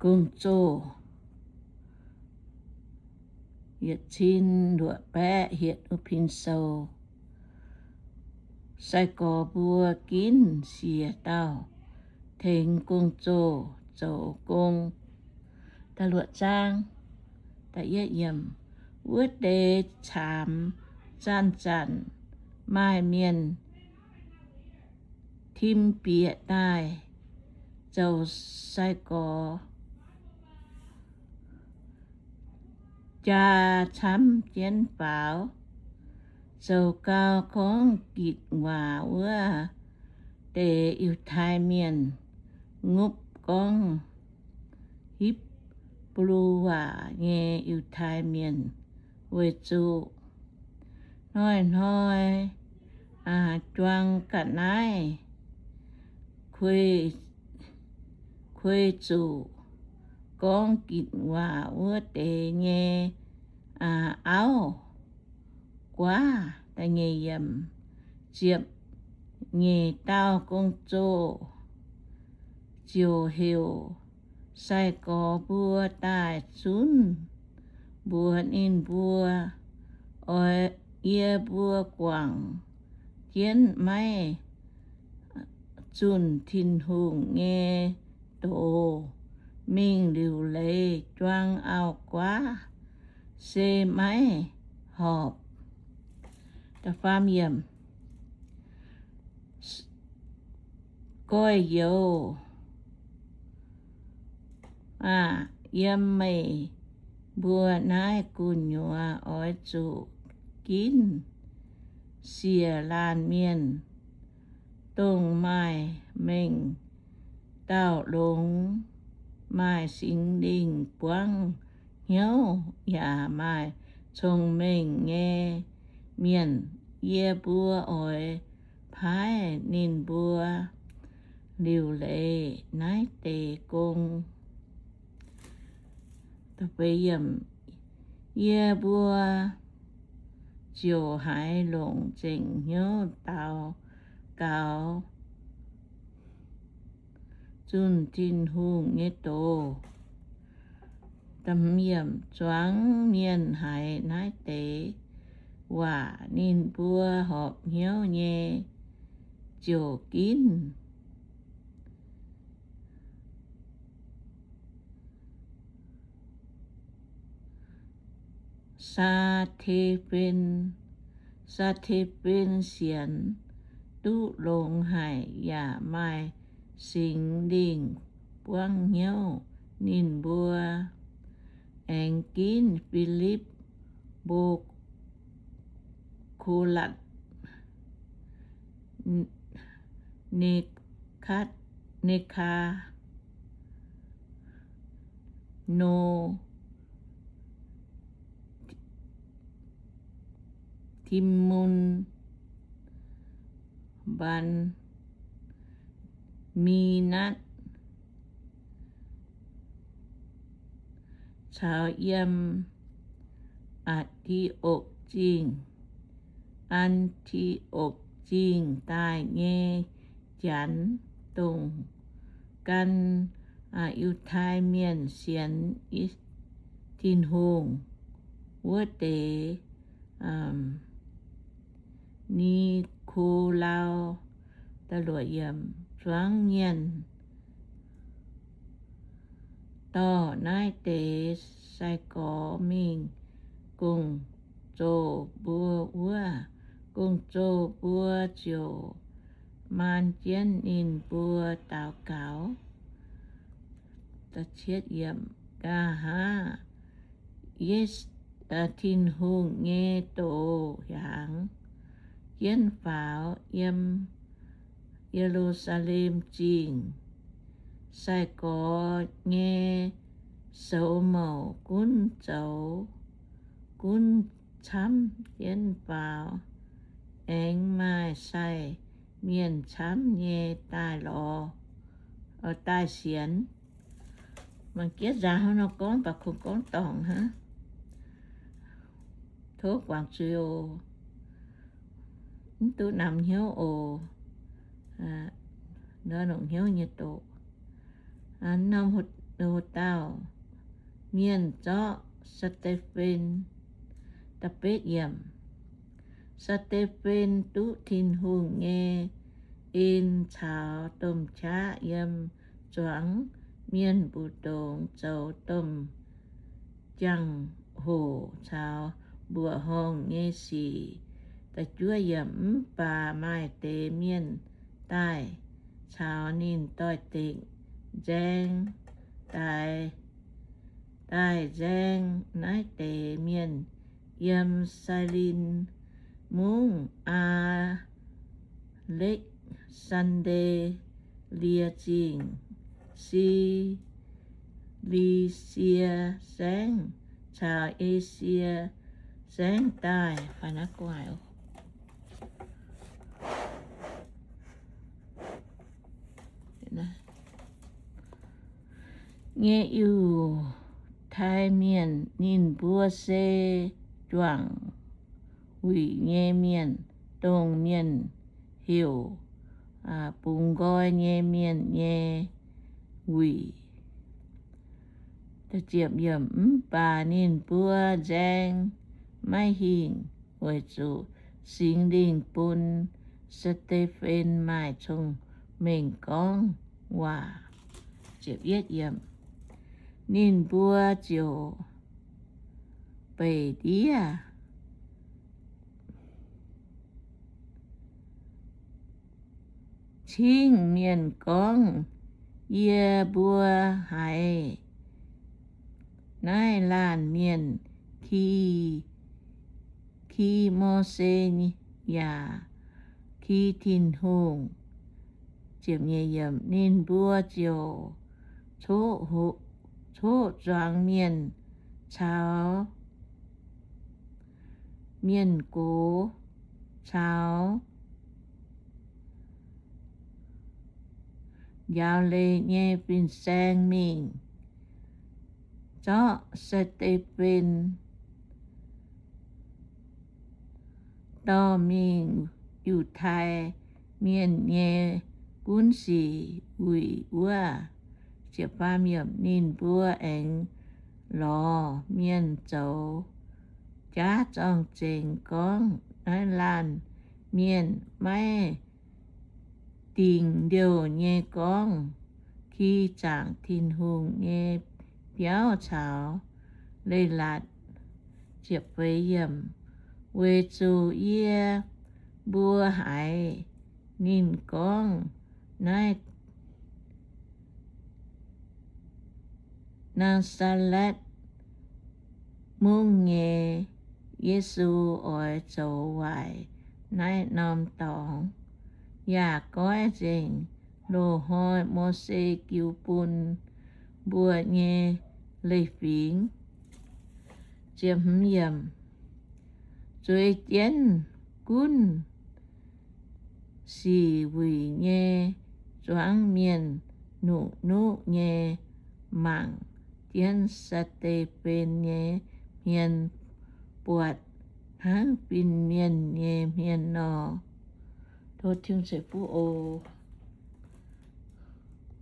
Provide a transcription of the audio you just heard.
gong-zoh yietc cin luoqc baeqv hietc wuov pin sou. Sai-gorx mbuo ginv siec dauh tengx gong-zoh zoux gong. Da'luoqc zaang, wuov deix caamx zanc-zanc maaih mienh tim bieqc daaih zoux sai-gorx jaa camv jienv faaux. Zoux gau gorngv gitc waac wuov deix Yiutai Mienh ngopv gorngv Hipv^lu Waac nyei Yiutai Mienh, weic zuqc hnoi-hnoi juang ga'naaiv kuei zuqc gorngv gitc waac wuov deix nyei auv-guaav. Ziepc nyeic dauh gong-zoh ziouc heuc sai-gorx mbuo daaih zunv mbuox ninh mbuo, Oix yie mbuo guangc jienv maiv zunh Tin-Hungh nyei doz mingh liuc leiz juang auv-guaav se maiv horpc. Goiv-youz aah! Yiem meih mbuo naaiv gu'nyuoz oix zuqc ginv siec laanh mienh, dongh maaih mengh dauh longx, maaih Singx Lingh buangv hnyouv yaac maaih cong-mengh nyei mienh. Yie mbuo oix paaiv ninh mbuo liuc leiz naaiv deix gong. Yie mbuo ziouc haiz longc nzengc hnyouv daux gaux zunh Tin-Hungh nyei doz. Zuangx mienh haiz naaiv deix waac, ninh mbuo horpc hnyouv nyei ziouc ginv Saa^te^fen. Saa^te^fen sienx duqv longx haic yaac maaih Singx Lingh buangv hnyouv. Ninh mbuo aengx ginv Filipv, Mbo^ko^latv, Ne^kaa, Ne^kaa, no, Ti^mun, Mban, Mi^natv, caux yiem Aa^ti^okc Zingh, Aa^ti^okc Zingh daaih nyei Janx, dongh gan Yiutai Mienh sienx Tin-Hungh wuov deix. Ni^ko^lau, zuangx mienh dorh naaiv deix sai-gorx mingh gong-zoh mbuo wuov. Gong-zoh mbuo ziouc maan jienv ninh mbuo daux gaux. Nqa'haav Tin-Hungh nyei doz hiaangx jienv faaux yiem Ye^lu^saa^lem Zingh. Sai-gorx nyei soux mouc gunv zoux gunv camv jienv faaux, aengx maaih sai mienh camv nyei daaih lorz, daaih sienx. Mangc gaax nzaaux hnangv nor gorngv, mv baac kungx gorngv dorngc hnangv. Tov guangc zuiz oc. Mv duqv namx hnyouv oc. Nor longc hnyouv nyei doqc. Norm Zoux dauh mienh zorqv Saa^te^fen. Saa^te^fen duqv Tin-Hungh nyei en caux domh qaqv yiem zuangx mienh mbu'ndongx zoux domh jangx-hoc caux mbuoqc horngh nyei sic. Mv baac maaih deix mienh daaih caux ninh doix-dekc nzaeng, daaih nzaeng naaiv deix mienh yiem Sairin Mungv, Aa^lekv^saan^nde^lie Zingh, Si^li^sie Saengv caux E^sie Saengv daaih nyei Yiutai Mienh. Ninh mbuo se juangc wuic nyei mienh, dongh mienh heuc bungx nqoi nyei mienh nyei wuic. Mv baac ninh mbuo nzaeng maiv hingh, weic zuqc Singx Lingh bun Saa^te^fen maaih cong-mengh gorngv waac. Ninh mbuo ziouc beic ndiev cingv mienh gorngv, Yie mbuo haiz naaiv laanh mienh ki, ki Mose yaac ki Tin-Hungh. Ninh mbuo ziouc coqv zuangx mienh caux mienh gox caux njaaux leiz nyei fin-saeng mingh zorqv Saa^te^fen dorh mingh Yiutai Mienh nyei Gunv Sic Wuic wuov. Ninh mbuo aengx lorz mienh zoux jaav zorng-zengx gorngv, Naaiv laanh mienh maiv dingc liouh nyei gorngv ki zaangc Tin-Hungh nyei biauv caux leiz-latc. Weic zuqc yie mbuo haiz ninh gorngv, Naaiv Naa^saa^letv Mungv nyei Yesu oix zoux waaic naaiv norm dorngx, yaac goiv nzengc loz-hnoi Mose jiu bun mbuo nyei leiz-fingx. Zueiz jienv Gunv Sic Wuic nyei zuangx mienh nuqv-nuqv nyei mangc jienv Saa^te^fen nyei hmien buatc hnangv fin-mienh nyei hmien nor. Tov Tin-Hungh ceix fuqv oc.